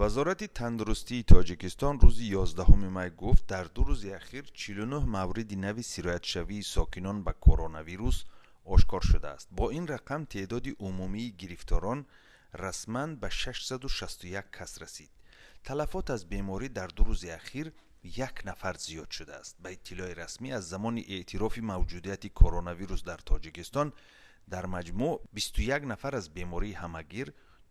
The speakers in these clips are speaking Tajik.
Вазорати тандурустии Тоҷикистон рӯзи 11 май гуфт, дар 2 рӯзи ахир 49 мавриди нави сироятшавии сокинон ба коронавирус ошкор шудааст. Бо ин рақам теъдоди умумии гирифторон расман ба 661 кас расид. Талафот аз беморӣ дар 2 рӯзи ахир як нафар зиёд шудааст. Ба иттилои расмӣ, аз замони эътирофи мавҷудияти коронавирус дар Тоҷикистон дар маҷмӯъ 21 нафар аз бемории ҳамагир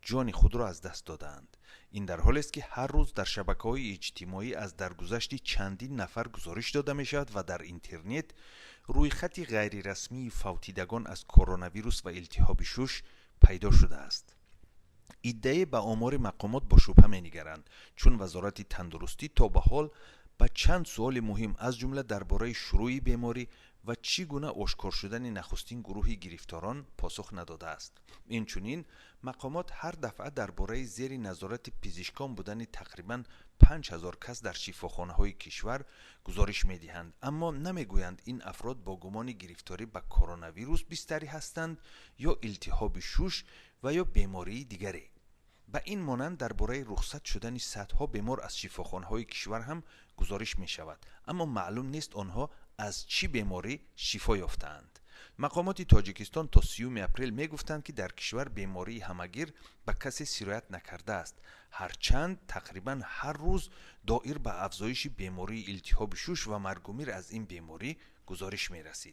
ҷони худро аз даст додаанд. Ин дар ҳолест, ки ҳар рӯз дар шабакаҳои иҷтимоӣ аз даргузашти чандин нафар гузориш дода мешавад ва дар интернет рӯйхати ғайрирасмии фавтидагон аз коронавирус ва илтиҳоби шуш пайдо шудааст. Иддае ба омори мақомот бо шубҳа менигаранд, чун Вазорати тандурустӣ то ба ҳол ба чанд суоли муҳим, аз ҷумла дар бораи шурӯи беморӣ ва чӣ гуна ошкор шудани нахустин гурӯҳи гирифторон, посух надодааст. Инчунин мақомот ҳар дафъа дар бораи зери назорати пизишкон будани тақрибан 5000 кас дар шифохонаҳои кишвар гузориш медиҳанд, аммо намегӯянд, ин афрод бо гумони гирифторӣ ба коронавирус бистарӣ ҳастанд ё илтиҳоби шуш ва ё бемории дигаре. Ба ин монанд, дар бораи рухсат шудани садҳо бемор аз шифохонаҳои кишвар ҳам гузориш мешавад, аммо маълум нест, онҳо аз чӣ беморӣ шифо ёфтаанд. Мақомоти Тоҷикистон то 30 апрел мегуфтанд, ки дар кишвар бемории ҳамагир ба касе сироят накардааст, ҳарчанд тақрибан ҳар рӯз доир ба афзоиши бемории илтиҳоби шуш ва маргумир аз ин беморӣ гузориш мерасид.